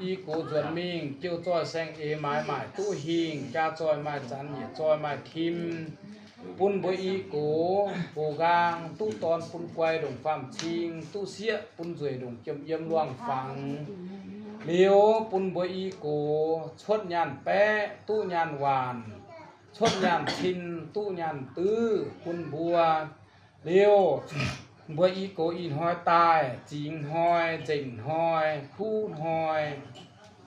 I gox nzuonx mingh, jiu zoih saeng-eix maaiz maaic duqv hingh, jaa zoih maaih zanc, yietc zoih maaih tim. Bun mbuo i gox gox nqaang duqv dorn bun guai ndongc faam-cing, duqv sieqv bun nzueic ndongc jiem yiem luangh fangx. Liuz bun mbuo i gox cuotv nyaanh baeqv duqv nyaanh waanc, cuotv nyaanh cin duqv nyaanh duiv bun mbuo. Liuz mbuo i gox ih hnoi daaih, zingx hnoi, nzengc hnoi, kuv hnoi,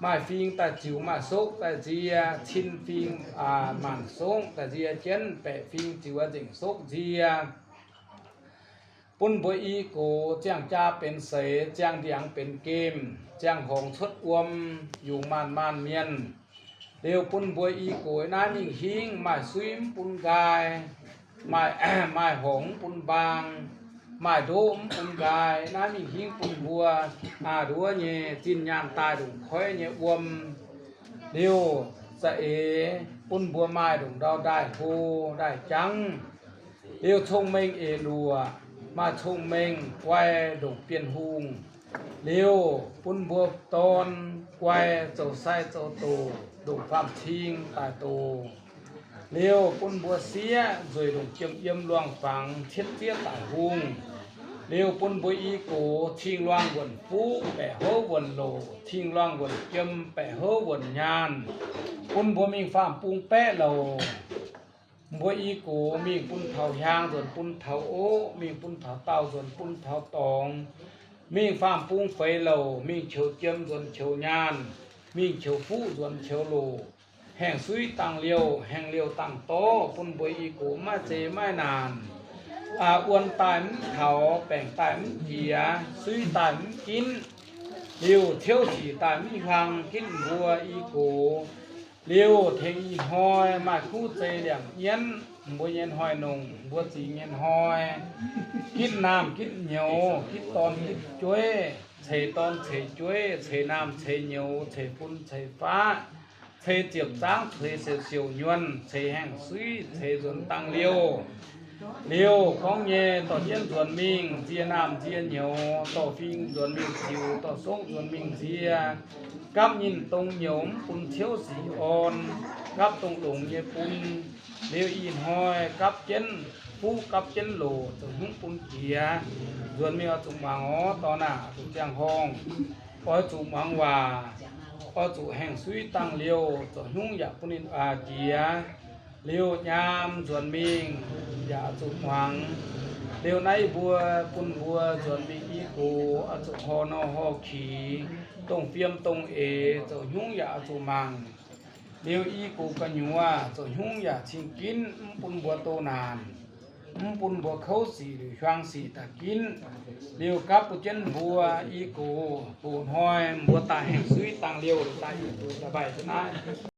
maaih fing daaih ziux, maaih sokv daaih nzie, cin fing maanc sokv daaih nzie jienv, baeqc fing ziux nzengc sokv nzie. Bun mbuo i gox ziangh jaa benx seix, ziangh ndiangx benx gemh, ziangh horngz cuotv wuom, yungz maanh maanh mienh. Liuz bun mbuo i gox naaiv mingh hingv, maaih suiv mv bun nqaai, maaih, maaih horngz mv bun mbaang, maaih ndoqv mv bun nqaai. Naaiv mingh hingv bun mbuo a'nduov nyei zinh nyaanh daaih ndongc koiv nyei wuom. Liuz za'eix bun mbuo maaih ndongc ndau ndaaih hlo ndaaih jangv. Liuz cong-mengh eix luoqc, maaih cong-mengh guai ndongc bienh hungh. Liuz bun mbuo dorn guai zoux sai zoux doqc ndongc faam-cing daaih doqc. Liuz bun mbuo sieqv nzueic ndongc jiem yiem luangh fangx cietv zieqv daic hungh. Liuz bun mbuo i gox cing luangh wuonc fuqv, baeqc houv wuonc loc, cing luangh wuonc jiem, baeqc houv wuonc nyaanh. Bun mbuo mingh faam-bung baeqv louc. Mbuo i gox mingh bun taux hiaang nzuonx bun taux oqv, mingh bun taux daauh nzuonx bun taux dorngx, mingh faam-bung feix louc, mingh qiex jiem nzuonx qiex nyaanh, mingh qiex fuqv nzuonx qiex loc, haengh suiv dangh liouh, haengh liouh dangh dorv, bun mbuo i gox maiv zeiz maiv naanc. Wuon daaih mv taux, baengc daaih mv jiex, suiv daaih mv ginv, liuz ciouv sic daaih mv hiuang ginv mbuo i gox. Liuz tengx ih hnoi maaih kuv zei liangc nyienv mbuo nyei hnoi-nongh, mbuo zingx nyei hnoi, ginv naamh ginv nyouz, ginv dorn ginv jueiv, ceix dorn ceix jueiv, ceix naamh ceix nyouz, ceix fun ceix faqv, ceix ziepc zangv, ceix siouc siouc nyuonh, ceix haengh suiv, ceix nzuonx dangh liouh. Liuz gorngv nyei dorh jienv nzuonx mingh nzie naamh nzie nyouz, dorh fing nzuonx mingh ziux, dorh sokv nzuonx mingh nzie, gapv nyinh dongh nyouz mv bun ciouv sic orn, gapv dongh longx nyei bun. Liuz ih hnoi gapv jienv fuqv gapv jienv loc, zoux hnyungv bun jiex. Nzuonx mingh oix zuqc muangx orv dorn aac, zuqc ziangh horngh, oix zuqc muangx waac, oix zuqc haengh suiv dangh liouh, zoux hnyungv yaac bun ninh jiex. Liuz nyaam nzuonx mingh yaac oix zuqc muangx. Liuz naaiv mbuo, bun mbuo nzuonx mingh i gox oix zuqc horh nor horh kix, dongh fiem dongh eix zoux hnyungv yaac oix zuqc mangc. Liuz i gox gu'nyuoz zoux hnyungv yaac cing ginv, mv bun mbuo doh naanc, mv bun mbuo kouv sic liuz hiuang sic daaih ginv. Liuz gapv bun jienv mbuo i gox, gox hnoi mbuo daaih haengh suiv dangh liouh daaih i gox daaih mbaih naaiv.